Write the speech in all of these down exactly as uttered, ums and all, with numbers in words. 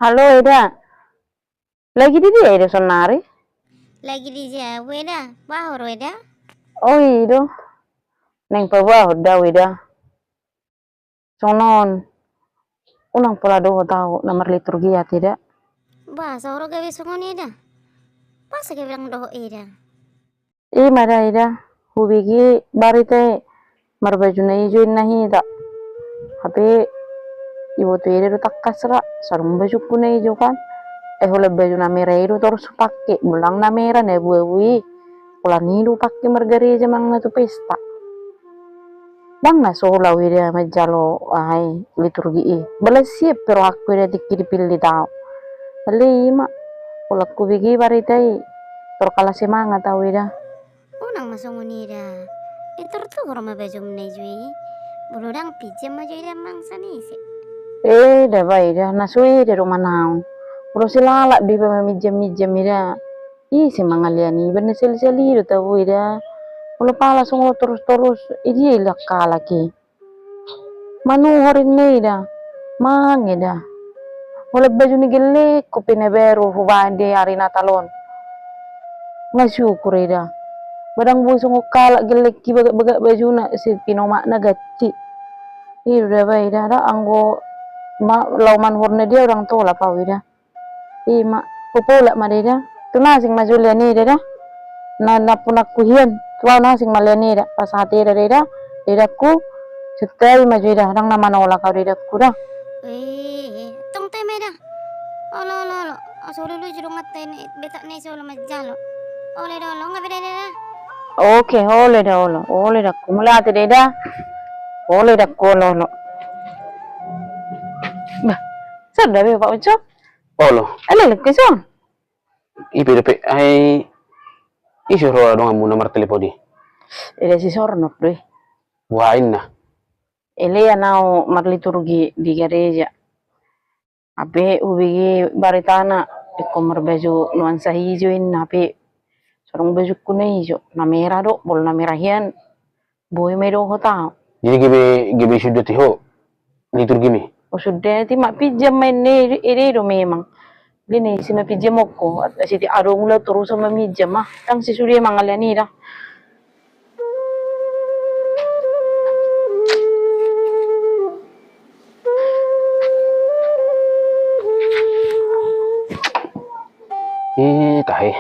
Halo, Eda. Lagi di dia, Eda, sonari? Lagi di jabu, Eda. Baho ro, Eda? O i do. Naeng paboahon do au, Eda. Songon on. Unang pola dohot au na marliturgi, Eda. Bah, saotik gabe songon i, Eda. Pas gabe ndang dohot, Eda. I ma da, Eda, hubege barita i, marbaju na ijo inna hita. Hape iboto i, Eda, do tangkas ra, sadung bajungku na ijo kan. Eh, holan baju na mera i do torus hupangke, molo ndang na mera, na abu-abu i. Holan i do hupangke margareja manang na tu pesta. Ndang na so olo au, Eda, manjalo aha i, liturgi i. Balas siap pe rohangku, Eda, tingki dipillit au. Alai i ma, holan hubege barita i, tor kalah semangat au, Eda. Unang ma songon i, Eda. Itor tu ro ma bajum na ijo i. Molo ndang pinjam ma jo, Eda, mangsa ni ise. Eda, ba, Eda, na so Eda do manaon. Molo silalap do iba maminjam-minjam, Eda. Ise mangalean i, iba na sali-sali do tabo, Eda. Molo pala songon torus-torus, i dia ilak halak i. Manuhor inna, Eda. Manang, Eda. Holan baju ni gellengku pe na baru hubaen di ari Natal on. Nga syukur, Eda. Ba ndang boi songon halak gellengki bagak-bagak bajuna, si pinomakna ganti. I do da, ba, Eda, da, anggo ma-, laho manuhor na dia, ndang tolap au, Eda. I ma, hupolak ma da, Eda. Tu na asing ma jo lean i da, Eda. Na, na punakku hian, tu au na asing ma lean i da. Pasahat i da, Eda. Eda, Edangku, setta i ma jo, Eda. Ndang na manolak au da, Edangku, da. Eh, eh, tong te ma, Eda. Olo, olo, olo. Aso lulu jo dongan te ni, betak ni solo manjalo. Olo, Eda, olo. Nga beda, Eda. Oke, olo, Eda, olo. Olo, Edangku. Mauliate, Eda. Olo, Edangku, olo, olo. Bah, sudah be, Pak Ucok? Olo. Elelek ke son. I pe dope, ai, ise ro donganmu na martelepon i? Eda, si Sornop do i. Wah, inna. Elean au marliturgi di gareja. Hape hubege baritana, ingkon marbaju nuansa ijo inna, hape so adong bajungku na ijo, na mera do, molo na mera hian. Boi ma i dohot au. Jadi gabe, gabe sudati ho liturgimi? O, sudati ma, pinjam ma inna i, eda do memang. Dia na ise ma pinjamonku, asa adong ulaon torus ma pinjam, ah. Ndang sisude mangalean i da. Eh, tahe.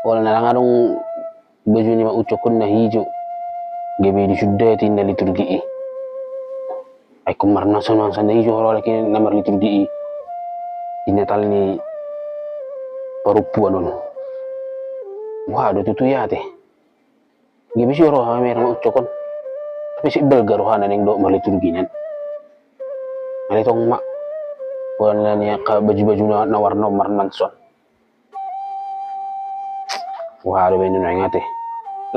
Pola na ndang adong baju ni Mak Ucok on na ijo. Gabe disudati inna liturgi i. Ai ingkon marnuansa-nuansa na ijo ro halak i na marliturgi i. Di Natal ni parompuan on. Wah, do tutu i ate. Gabe siro roha mera Mak Ucok on. Tapi sip balga rohana naeng dohot marliturgi nian. Alai tong ma. Pola na ni angka baju-baju na, na warna marnuansa on. Wah, do baen nuaeng ate.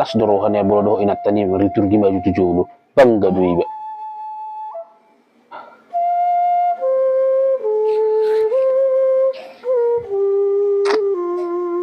Las do roha ni molo dohot inanta ni marliturgi maju tu jolo. Bangga do iba.